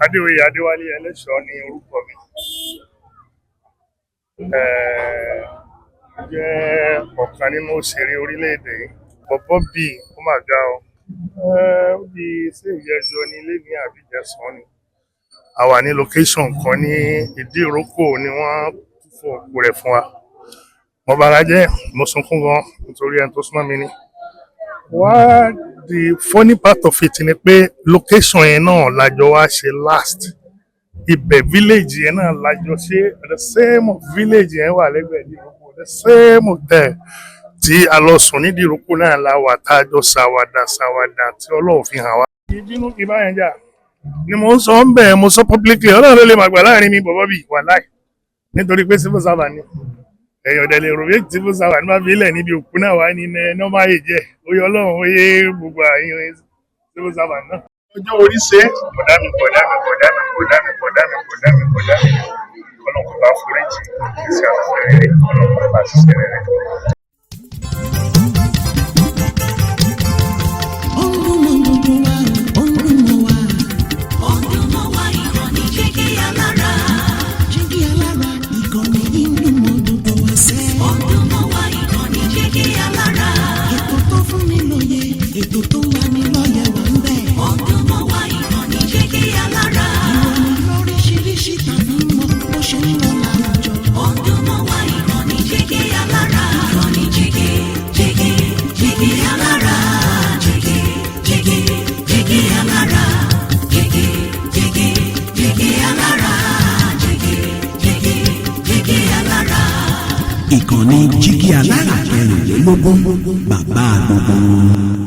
Adéoyè Adéwálé Ẹlẹ́ṣọ́ ní orúkọ mi. Jẹ́ ọ̀kan nínú òṣèré orílẹ̀-èdè yìí. Bọ̀bọ́ bíi ó mà ga ọ. Ó di sí ìjẹ́jọ́ ní ilé ní àbíjẹsán ni. A wà ní location kan ní Ìdí-Ìrókò ni wọ́n fún òkú rẹ̀ fún wa. Mo bara jẹ́, mo sunkún gan nítorí ẹni tó súnmọ́ mi ni. Wá, the funny part of it ni pé location yẹn náà la jọ wá ṣe last. Ibẹ̀, village yẹn náà la jọ ṣe. The same village yẹn wà lẹ́gbẹ̀ẹ́ Ìdí-Ìrókò, the same hotel tí a lọ sùn ní Ìdí-Ìrókò náà la wà tá a jọ ṣàwàdà ṣàwàdà tí Ọlọ́run fi hàn wá. Ìbínú kì í báyẹn jà ni mo ń sọ ń bẹ̀, mo sọ publicly, Ọlọ́run ló lè máa gbà láàrin mi bọ̀bọ̀ bíi wàláì, nítorí pé civil servant ni. Èèyàn ọ̀dẹ̀ lè rò bí civil servant ní bá fi ilẹ̀ níbi òkú náà wá ní normal age ẹ̀. Ó yọ Ọlọ́run, ó yé gbogbo àyìn civil servant náà. Ọjọ́ orí ṣe bọ̀dá mi, bọ̀dá mi, bọ̀dá mi, bọ̀dá mi, bọ̀dá mi, bọ̀dá mi, bọ̀dá mi. Ọlọ́run kò bá foríjì sí afẹ́fẹ́ rere, Ọlọ́run kò bá ṣiṣẹ́ rere. Ó ń dùn mọ́ gbogbo wa, ó ń dùn mọ́ wa. Ó ń dùn mọ́ wa, ìkànnì Jígí Alára. Jígí Alára, ìkànnì yìí ń dùn mọ́ gbogbo wa sẹ́. Ó ń dùn mọ́ wa, ìkànnì Jígí Alára. Ètò tó fún ni lóye, ètò tó ń lani lọ́yẹ̀ wà ń bẹ̀. Ó ń dùn mọ́ wa, ìkànnì Jígí Alára. Ìròyìn lóríṣiríṣi tàbí mọ bó ṣe ń lọ láwùjọ. Ó ń dùn mọ́ wa, ìkànnì Jígí Alára. Ìkànnì Jígí, Jígí, Jígí Alára. Jígí, Jígí, Jígí Alára. Jígí, Jígí, Jígí Alára. Jígí, Jígí, Jígí Alára. Ìkànnì Jígí Alára 24, bàbá gbogbo wọn.